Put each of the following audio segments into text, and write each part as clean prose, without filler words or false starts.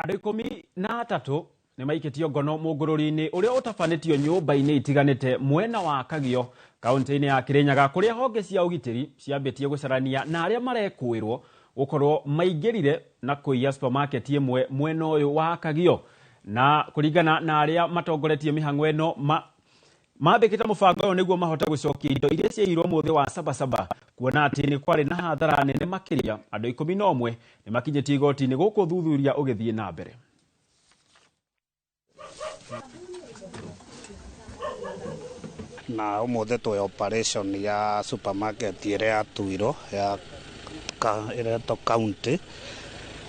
Andũ 13 nĩ maikĩtio ngono mũngũrũri-inĩ ũrĩa ũtabanĩtio nyũmba-inĩ itiganĩte mwena wa Kagio kaunti-inĩ ya Kirinyaga, kũrĩa honge cia ũgitĩri ciambĩtie gũcarania na arĩa marekũĩrwo gũkorwo maingĩrire na kũiya supermarket ĩmwe mwena ũyũ wa Kagio. Na kũringana na arĩa matongoretie mĩhang'o ĩno, mambĩkĩte mũbango ũyũ nĩguo mahote gũcokia indo iria ciaiyirwo mũthĩ wa Sabasaba, kuona atĩ nĩ kwarĩ na hathara nene makĩria. Andũ 11 nĩ makinyĩtie igoti-inĩ gũkũ thuthuria ũgĩthiĩ na mbere. Na ũmũthĩ twĩ operation ya supermarket ĩrĩa yatuirwo ya ĩretwo county,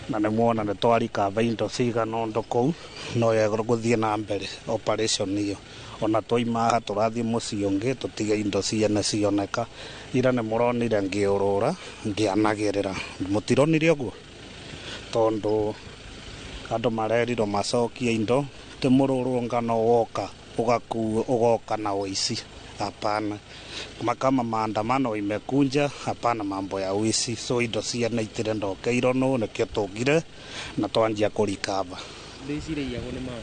na nĩ muona nĩ twarikaba indo cigana ũndũ kũu, no gũthiĩ na mbere operation ĩyo. Ona twaima haha tũrathiĩ mũciĩ ũngĩ tũtige indo ciene cioneka. Ira nĩ mũronire ngĩũrũra ngĩanagĩrĩra, mũtironire ũguo? Tondũ andũ marerirwo macokie indo, ti mũrũrũngano woka ũgoka na ũici, hapana. Kama maandamano imekunja, hapana mambo ya uici. So indo ciene itirĩ ndokeirwo nũ, nĩkĩo tũngire na twanjia kũrikaba. Indo ici irĩiyagwo nĩ maũ?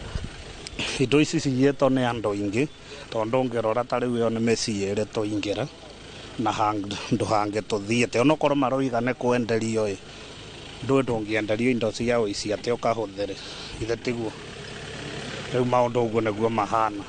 Indo ici ciyĩtwo nĩ andũ aingĩ, tondũ ũngĩrora ta rĩu ĩyo nĩ mĩciĩ ĩrĩ tũingĩra na handũ hangĩ tũthiĩte, onokorwo maroiga nĩ kwenderio ĩ, ndũĩ ndũngĩenderio indo cia ũici atĩ ũkahũthĩre, ithe tiguo? Rĩu maũndũ ũguo nĩguo mahana.